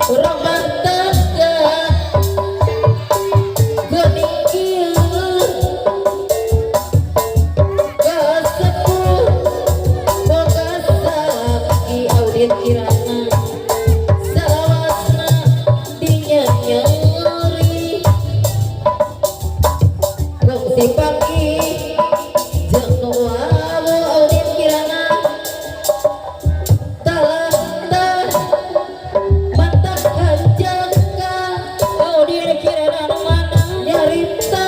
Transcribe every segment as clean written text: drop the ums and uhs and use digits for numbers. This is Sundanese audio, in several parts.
Rumah tangga geuning kieu kasebut boga salaki Audin Kirana salawasna dinyeri kungsi panggih jeung nu wawuh Audin Kirana talanta mantak hanjaka Audin Kirana nu mana? Nyarita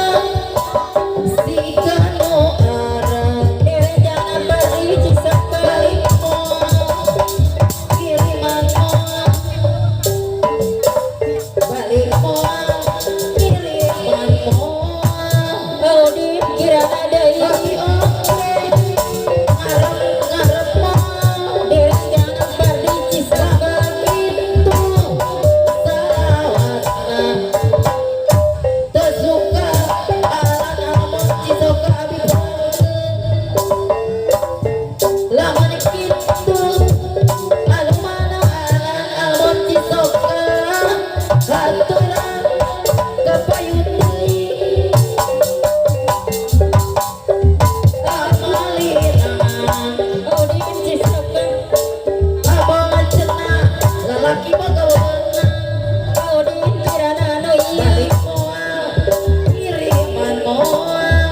si kanu arang. Direncana Pardi Cisoka. Balik moal kiriman moal, balik moal kiriman moal. Audin Kirana deui. Abi oge ngarep ngarep moal. Direncana Pardi Cisoka. Itu salawasna teu suka alan Almon Cisoka abi pulangkeun. Lamun kitu anu mana alan Almon Cisoka haturan kapayun deui kamalina. Audin Cisoka. Abang cenah lalaki mah gaweuna. Audin Kirana nu ieu. Balik moal kiriman moal,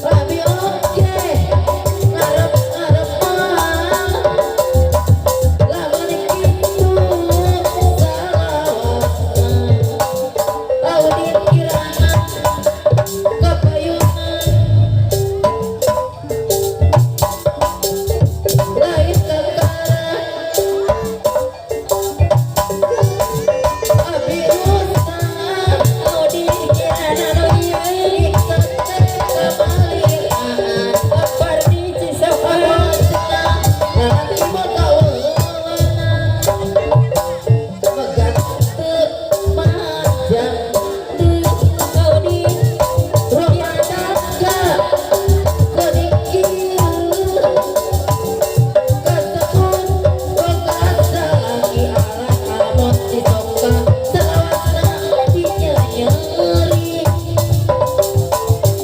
abi oge ngarep ngarep moal. Lamun kitu salawasna Audin Kirana kapayunan lain kakara abi usah. Audin Kirana nu ieu. Kamaliaan. Pardi Cisoka. Lalaki mah gaweuna megat teu majang teu. Audin Rumah tangga geuning kieu kasebut boga salaki alan Almon Cisoka salawasna dinyenyeri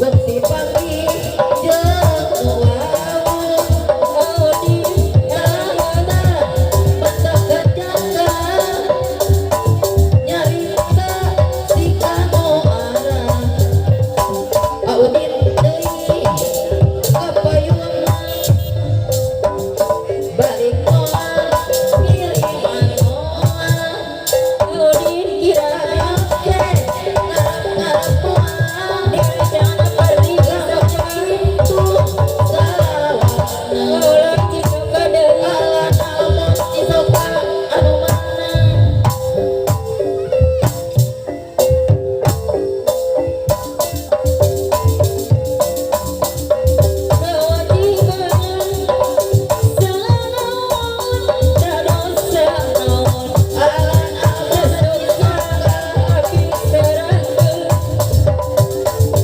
kungsi panggih jeung nu wawuh. Audin Talanta mantak jaka nyarita si kanu arang Audin deui kapayunna balik moal kiriman moal. Audin Kirana. Oge ngarep ngarep moal. Direncana Pardi Cisoka. Itu salawasna Ulah Cisoka deui. Alan Almon Cisoka anu mana? Kewajiban selalu dosa naon. Alan Almon Cisoka. Abi serahkeun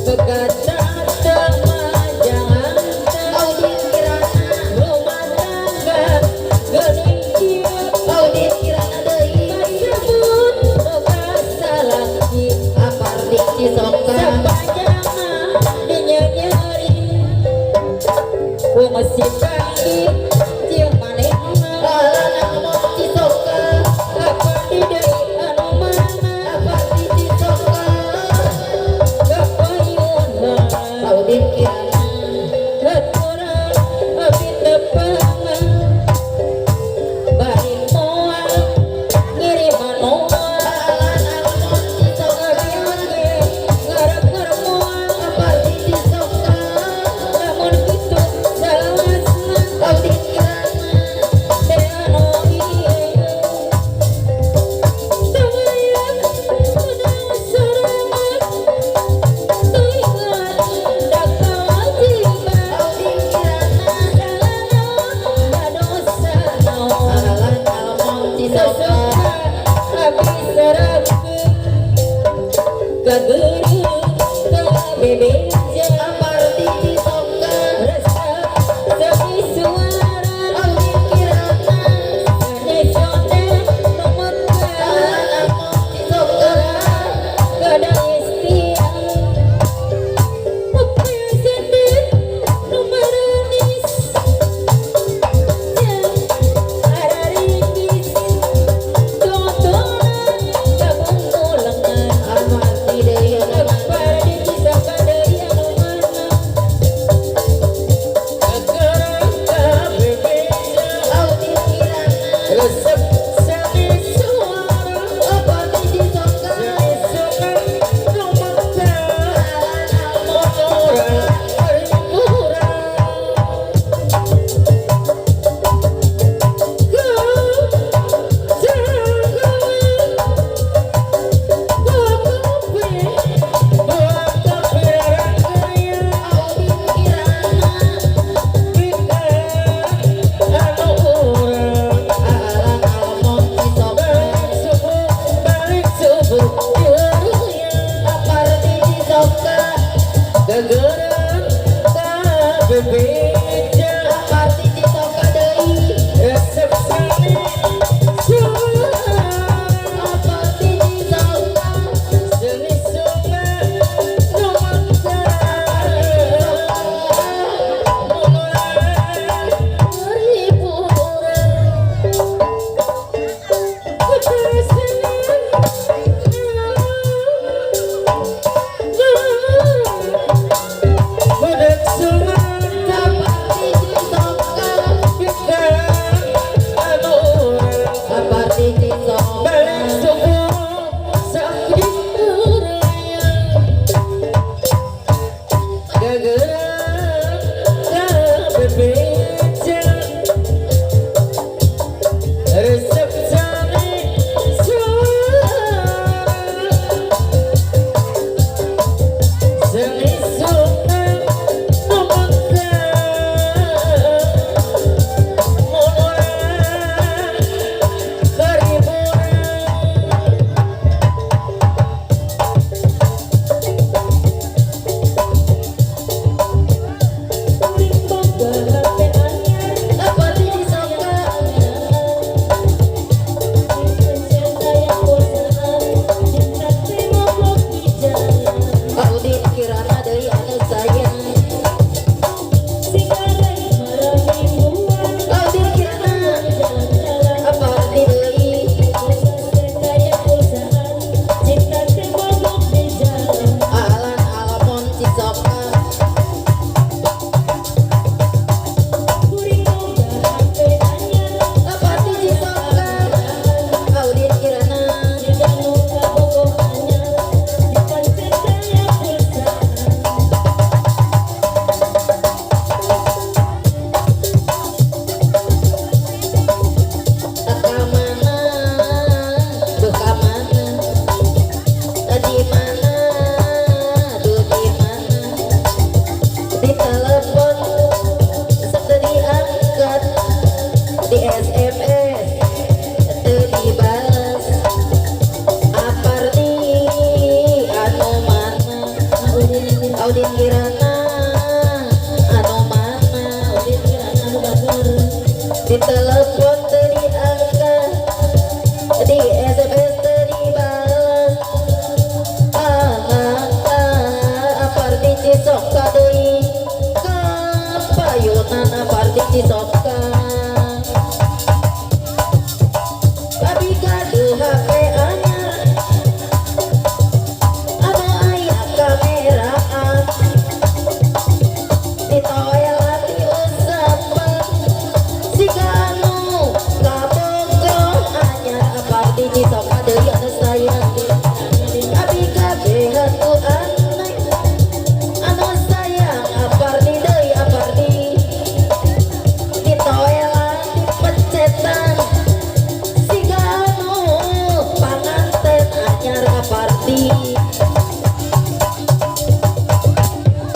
bekata jangan Audin Kirana. Rumah tangga geuning kieu Audin Kirana deui. kasebut boga salaki Apardi Cisoka. Sepanjangna dinyenyeri kungsi panggih jeung manehna. Alan Almon Cisoka. Apardi deui anu mana? Apardi Cisoka. Kapayunna. Audin Kirana. Haturan abi tepangan balik moal ngiriman moal. Alan Almon Cisoka. Abi oge ngarep-ngarep moal. Apardi Cisoka. Lamun kitu salawasna Audin Gereja resep cari suara seni Ditelepon teu diangkat, di SMS teu dibalas. Ah, ah, Apardi Cisoka deui kapayunan Apardi Cisoka. Abi gaduh HP anyar anu aya kameraan, ditoelan diusapan siga anu kabogoh anyar. Apardi Cisoka deui anu sayang. Abi kabehan ku aneh anu sayang Apardi deui Apardi, ditoelan dipencetan siga anu panganten anyar Apardi.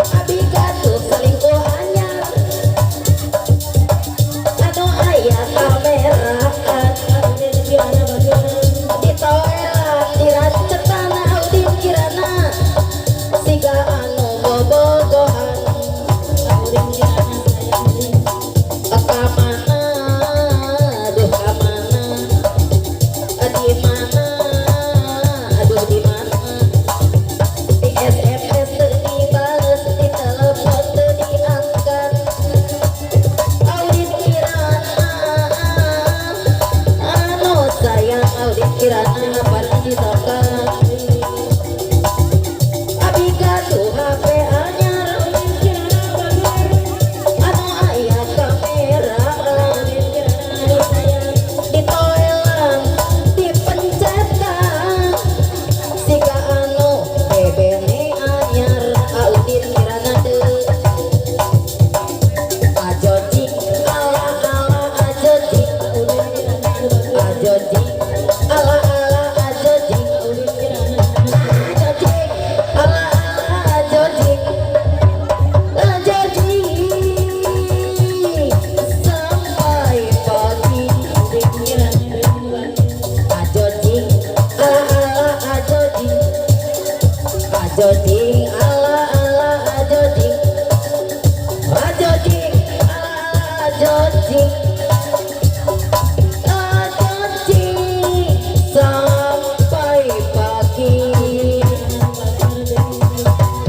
Abi gaduh selingkuh anyar anu aya kameraan, ditoelan dirancetan Audin Kirana siga anu bobogohan. Ka mana duh ka mana, di mana aduh di mana, di SMS teu dibales, di telepon teu diangkat. Audin Kirana anu sayang, Audin Kirana Apardi Cisoka. Abi gaduh HP anyar anu aya kameraan, ditoelan dipencetan siga anu bebene anyar. Audin Kirana deui. Ajo cing ala ala ajo cing, ajo cing ala ala ajo cing, ajo cing ala ala ajo cing, ajo cing sampai pagi. Ajo cing ala ala ajo cing, ajo cing ala ala ajo cing, ajo cing ala ala ajo cing, ajo cing sampai pagi.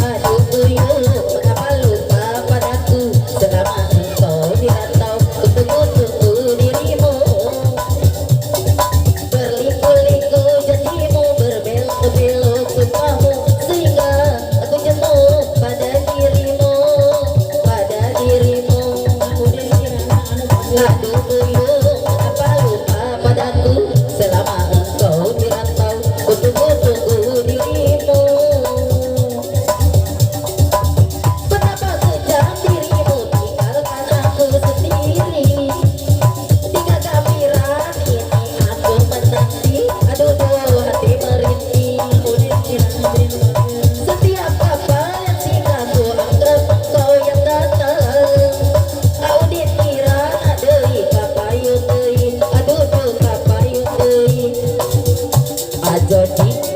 Aduh puyuh, mengapa lupa padaku? Selama engkau di rantau, ku tunggu-tunggu dirimu. Berliku-liku janjimu, berbelok-belok sumpahmu, sehingga aku jenuh pada dirimu, pada dirimu. Aduh puyuh, mengapa lupa padaku? Selama engkau di rantau, ku tunggu-tunggu dirimu. Betapa kejam dirimu, tinggalkan aku Ajo jing.